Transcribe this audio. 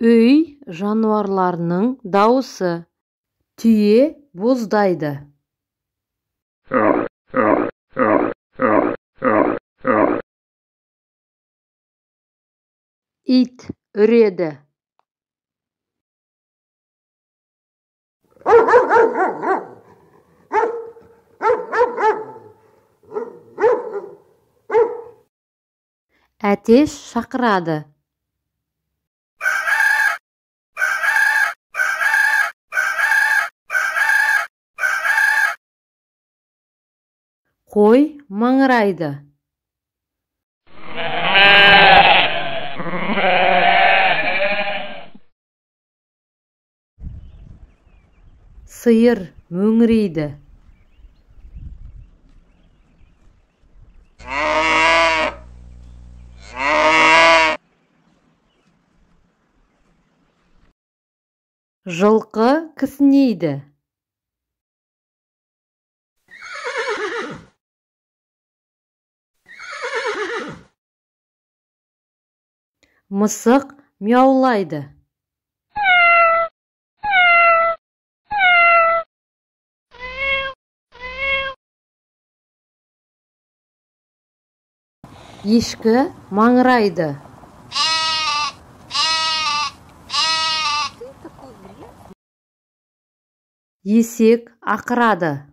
Үй жануарларының дауысы. Түйе боздайды. Ит үреді. Әтеш шақырады. Қой маңырайды. Сиыр мөңірейді. Жылқы кісінейді. Мысық мияулайды. Ешкі маңырайды. Ты такой грязный. Есек ақырады.